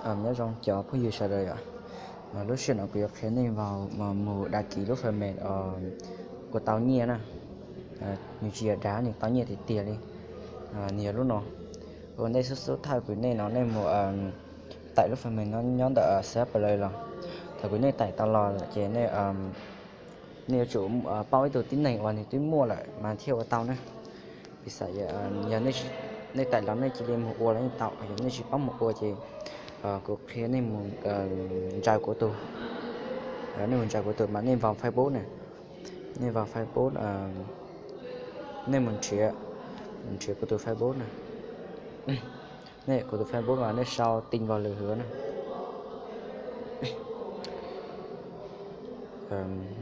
Nyob zoo cov phooj ywg sawv daws yom. Lub sij hawm no kuv yuav qhia nej mus đăng ký lub phần mềm uas tau nyiaj na. Nws tsis yog dav, nws tau nyiaj tiag tiag li. Nws yog lub no. Ua ntej xub xub thawj kuv nej no nej mus tải lub phần mềm no nyob ntawm xab plas los. Thaum kuv nej tải tau los ces nej yuav tsum paub ib tug tib neeg uas nws twb muaj lawm mas thiaj ua tau na. Piv xam yog nej tải los nej cia li mus ua los yeej tau, yog nej tsis paub mus ua ces kuv qhia nej mus ntsaws kuv tus, nej mus ntsaws kuv tus mas nej vào Facebook na, nej vào Facebook, nej mus nrhiav, nrhiav kuv tus Facebook na. Nej kuv tus Facebook mas nej sau tin vào lượt hứa na.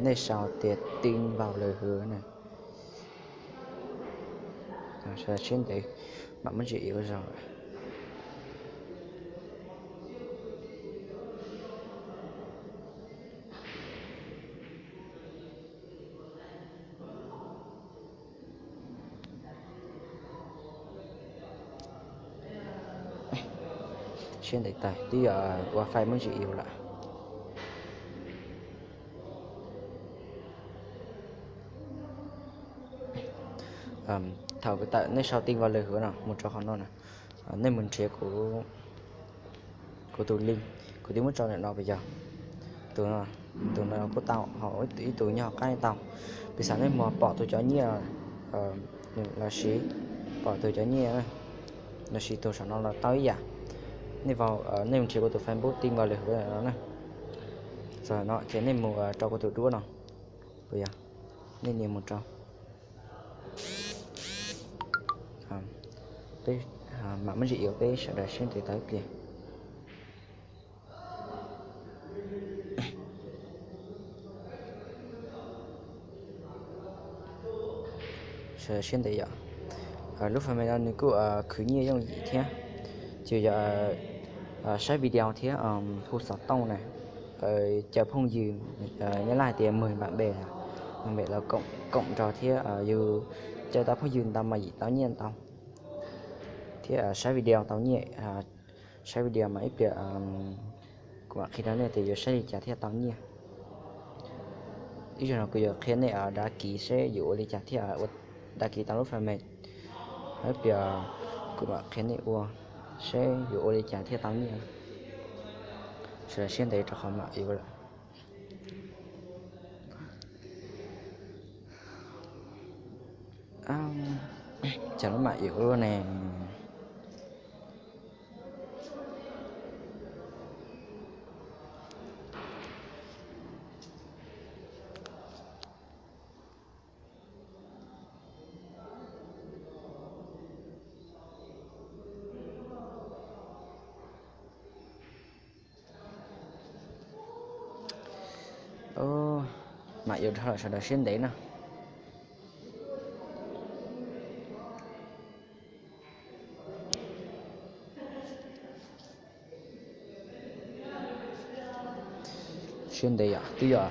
Nej sau tias tin vào lượt hứa na. Sawv daws siab ntev, mam muab ntsis ib ua zoo. Siab ntev tas twb yog wifi muab ntsis ib lawm. Thaum kuv tawm nej sau tin vào lượt hứa no mus rau qhov no na, nej mus nrhiav kuv, kuv tus link, kuv twb muab tso ntawm no puas yog? Tus no, tus no kuj tau, ho ib tug nyob hauv qab tau. Piv xam nej mus pom tus cov nyiaj lossis pom tus cov nyiaj lossis tus saum no los tau ib yam. Nej vào, nej mus nrhiav kuv tus Facebook tin vào lượt hứa no na. Txog no ces nej mus rau kuv tus duab no, puas yog? Nej nias mus rau, mam muab ntsis ib, peb sawv daws siab ntev tau ib pliag. Sawv daws siab ntev yom. Lub phần mềm no nws kuj khwv nyiaj yooj yim thiab, ces yog saib video thiab hu xov tooj na, caw phooj ywg, Nyab Laj hais tias mời bạn bè, mời bạn bè los cộng, cộng rau thiab yus caw tau phooj ywg ntau mas yim tau nyiaj ntau, thiab saib video tau nyiaj. Saib video mas ib pliag kuv mam qhia rau nej tias yuav saib li cas thiaj tau nyiaj. Ib zaug no kuv yuav qhia nej đăng ký seb yuav ua li cas thiaj đăng ký tau lub phần mềm. Ib pliag kuv mam qhia nej ua seb yuav ua li cas thiaj tau nyiaj. Sawv daws siab ntev rau qhov mam yuav lawm. Cas lub mam yuav luaj ne. Mam yuav dhau lawm, sawv daws siab ntev na. Siab ntev yom, twb yog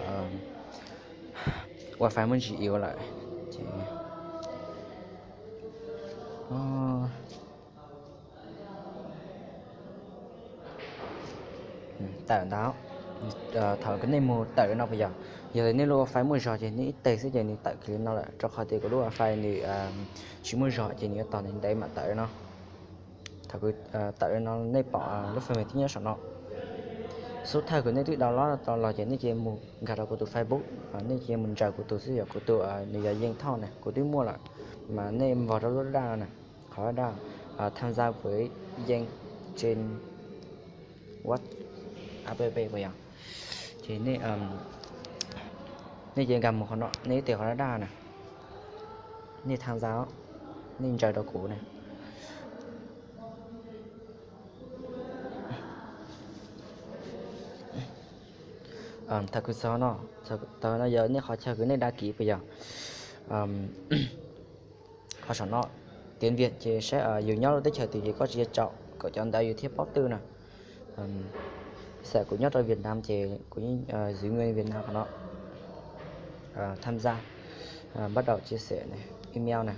wifi muaj ntsis ib lawm ces tawm ntawd. Thaum nej mus tawm no puas yog, yog li nej lub wifi muaj zog ces nej ib teg xwb ces nws tawm kiag li no lawm, rau qhov tias kuv lub wifi nws tsis muaj zog ces nws yuav tos ntev ntev mam tawm no. Thaum kuv tawm no nej pom lub phần mềm twb nyob saum no. Xub thawj kuv nej twb download tau los ces nej cia mus nkag rau kuv tus Facebook, nej cia mus ntsaws kuv tus xwb, yog kuv tus, nws yog Yeej Thoj na, kuv twb muaj lawm. Mas nej npog rau lub daj na, qhov daj tham gia với Yeej trên WhatsApp puas yog. Ces nej cia nkag mus qhov no, nej ib teg qhov daj na, nej tham gia, nej ntsaws rau kuv na. Thaum kuv txog no, thaum no yog nej qhov chaw kuv nej đăng ký puas yog. Qhov saum no tiếng Việt ces saib yus nyob lub teb chaws twg ces koj tsis txhob tso, kom cov ntawd yus thiaj paub twj na. Xam kuv nyob rau Việt Nam ces kuv yeej giữ nguyên Việt Nam qhov no. Tham gia, bắt đầu chia sẻ này, email này,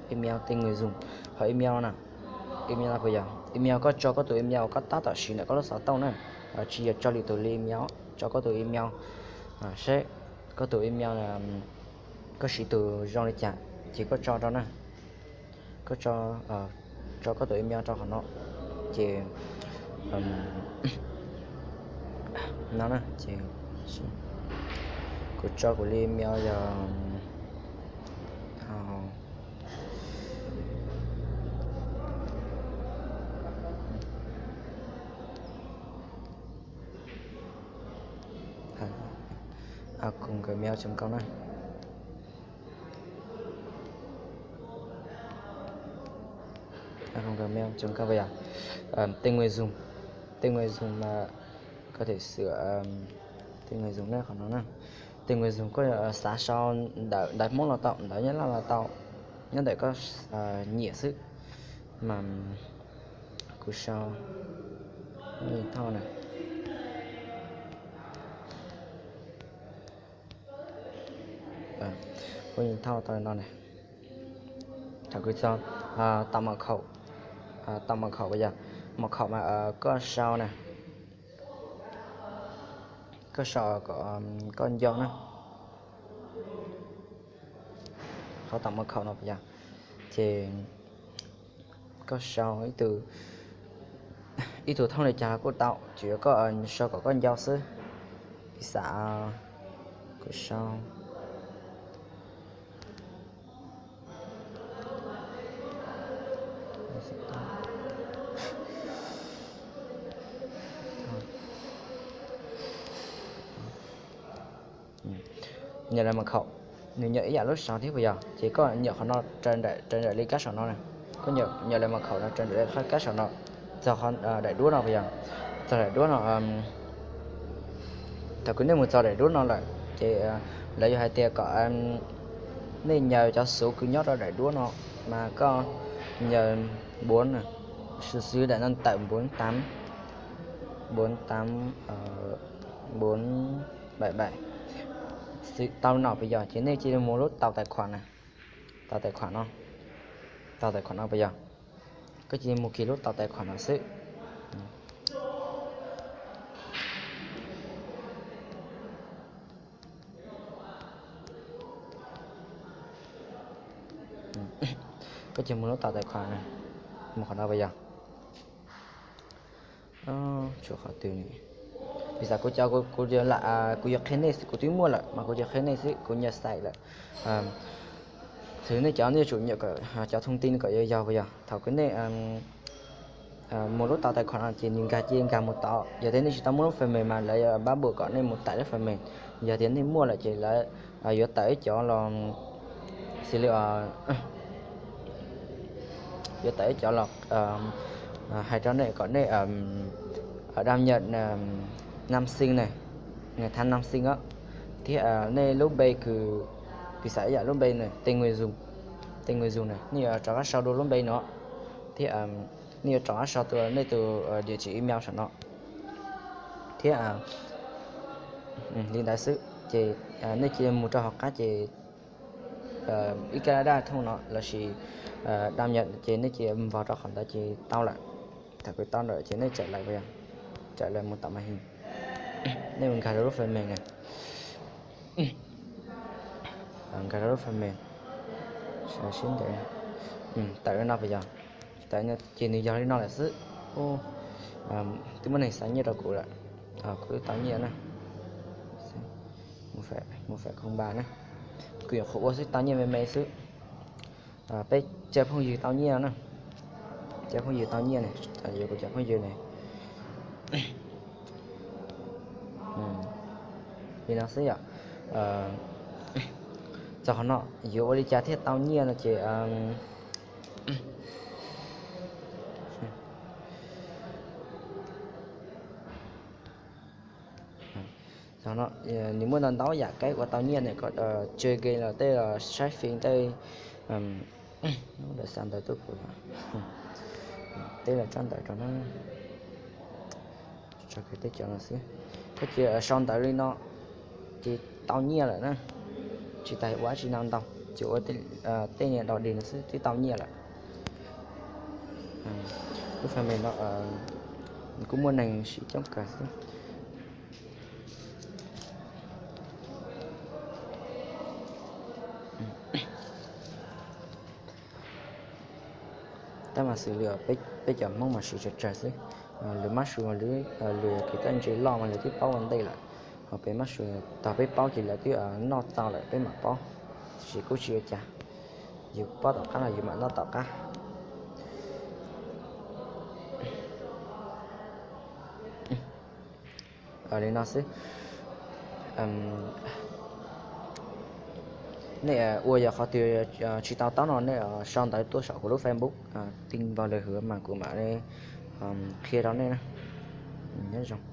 email tên người dùng, ho email na, email no puas yog. email, koj tso koj tus email uas koj tab tom siv ntawm koj lub xov tooj na, tsis yog tso lwm tus li email, tso koj tus email, saib koj tus email, koj siv tus zoo li cas ces koj tso rau na. Koj tso, tso koj tus email rau qhov no, ces no ces kuv tso kuv li email yog a còng gmail chấm com na. A còng gmail chấm com vậy à? Tên người dùng, tên người dùng mà có thể sửa, tên người dùng na, qhov no na. Tên người dùng koj xav sau ntawv Hmoob los tau, ntawv Nyab Laj los tau, nyob ntawm koj nyiam xwb. Mas kuv sau Phooj Ywg Thoj na. Phooj Ywg Thoj tau no na. Thaum kuv txog, tau mật khẩu, tau mật khẩu yog, mật khẩu mas koj sau na, koj sau kom koj nco na. Qhov tau mật khẩu no yog, ces koj sau ib tug, ib tug thooj li cas los kuj tau, tsuas yog koj sau kom koj nco xwb. Piv xam kuv sau Nyuam lais mật khẩu, nws nyuam ib yam lub sau thiab puas yog? Ces koj nyuam qhov no raws nraim li kab sau no na. Koj nyuam lais mật khẩu no raws nraim li kab sau no, txog daim duab no puas yog? Txog daim duab no, thaum kuv nej mus txog daim duab no lawm ces lawv yuav hais tias kom nej nyaws cov xuv kws nyob rau daim duab no, mas koj nyaws bốn, xws xws daim no tawm bốn tám, bốn tám, bốn bảy bảy, tau no puas yog? Ces nej cia li mus lub tau tài khoản na, tau tài khoản no, tau tài khoản no puas yog? Koj cia li mus kis lub tau tài khoản no xwb. Koj cia li mus lub tau tài khoản na, mus qhov no puas yog? Tshuav qhov twg ne? Piv xam kuv cov, kuv, kuv yuav qhia nej, kuv twb muaj lawm mas kuv yuav qhia nej xwb, kuv nyiam xais lawm. Xws nej cov nej yuav tsum nyiam cov thông tin kom yog yog puas yog? Thaum kuv nej mus lub tau tài khoản no ces nws nkag cia nkag mus tod. Yog tias nej tsis tau muaj lub phần mềm mas lawv yuav bắt buộc kom nej mus tải lub phần mềm. Yog tias nej muaj lawm ces lawv yuav tawm ib cov los xws li yuav tawm ib cov los hais rau nej kom nej đăng nhập năm sinh này, ngày tháng năm sinh thiab nej lub npe kws, piv xam ib yam lub npe na, tên người dùng, tên người dùng na, nej yuav rov qab sau dua lub npe no thiab nej yuav rov qab sau dua nej tus địa chỉ email saum no thiab li ntawd xwb ces nej cia li mus rau hauv qab ces ib kab daj thooj no lossis đăng nhập ces nej cia li vog rau qhov ntawd ces tau lawm. Thaum kuv tau lawm ces nej txawm lawv, txawm lawv mus tom màn hình, nej mus nkag rau lub phần mềm na, nkag rau lub phần mềm, sib ntev, tawm li no puas yog? Tawm ces nws yog li no lawm xwb. Twb muaj neeg xa nyiaj rau kuv lawm, kuv twb tau nyiaj na. Mus phải không ba na, kuv nyuam qhuav ua xwb tau nyiaj me me xwb. Peb cov phooj ywg tau nyiaj na, cov phooj ywg tau nyiaj ne, yuav kuv cov phooj ywg ne. Li no xwb yom. Txog qhov no yuav ua li cas thiaj tau nyiaj no ces txog no nws muaj ntau ntau yam kaib ua tau nyiaj ne, koj chơi game los tej los saib phim tej, lawv xa ntawv tuaj kuv, tej los tso ntawv rau na, tso kiag tej cov no xwb. Koj cia sau ntawv li no ces tau nyiaj lawm na. Tsis tas ua dab tsi no ntau, ces ua tej niag đòi đì no xwb twb tau nyiaj lawm. Lub fame no kuj muaj neeg siv coob kawg xwb. Tab mas xws li peb cov Hmoob mas siv tsawg tsawg xwb. Lwm mab su, lwm yog kev txawj ntse loj mas lawv twb paub ua ntej lawm. Ho peb mab su, thaum peb paub ces lawv twb noj tau lawm peb mam paub. Tiam sis kuj tsis ua cas, yus paub tom qab los yus mam noj tom qab. Li no xwb. Nej ua yog qhov twg tsis to taub no nej sau ntawv tuaj saum kuv lub Facebook, tin vào lời hứa mas kuv mam li qhia rau nej na. Nyob zoo.